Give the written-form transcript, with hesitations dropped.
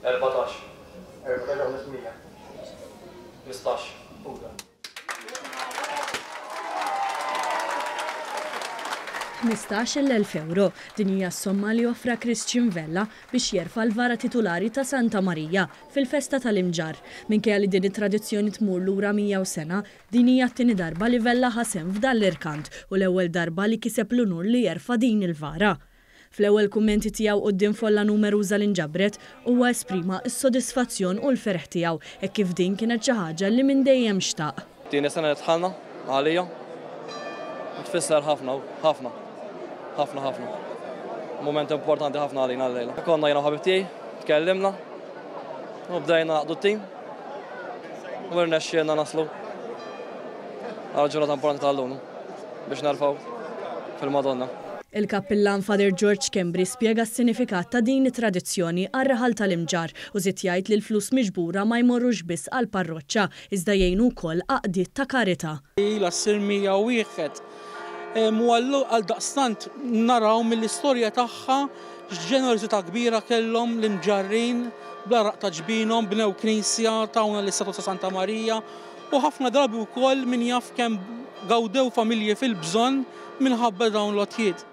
14. 14,500. 15. Uża. 15,000 ewro. Din hija s-somma li offra Christian Vella biex jerfa' l-vara titulari ta' Santa Marija fil-festa tal-Imġarr. Minkejja li din it-tradizzjoni tmur lura 100 sena, din hija t-tieni darba li Vella ħa sehem f'dan l-irkant u l-ewwel darba li kiseb l-unur li jerfa' din il-vara. Fl-ewwel kummenti tiegħu quddiem folla numeruża li nġabret, huwa esprima s-sodisfazzjon u l-ferħ tiegħu hekk kif din kienet xi ħaġa li minn dejjem xtaq. Tieni sena li dħalna għalija u tfisser ħafna, ħafna, ħafna ħafna. Mument importanti ħafna għalina llejla. Konna jiena u ħabib tiegħi, tkellimna u bdejna naqdu t-tim u rnexxielna naslu għal ġurnata importanti tal-lum biex nerfgħu fil-Madonna. Il-Kappillan Father George Schembri spjega s-sinifikat ta' din it-tradizzjoni għar-raħal tal-Imġarr u żied jgħid li l-flus miġbura ma jmorrux biss għall-parroċċa iżda jgħinu wkoll għaqdiet ta' karità. Ilha ssir 101 u għaldaqstant naraw mill-istorja tagħha x'ġenerożità kbira kellhom l-Imġarrin bl-għaraq ta' ġbinhom bnew knisja, tawna l-istatua ta' Santa Marija u ħafna drabi wkoll min jaf kemm gawdew familji fil-bżonn minħabba dawn l-għotjiet.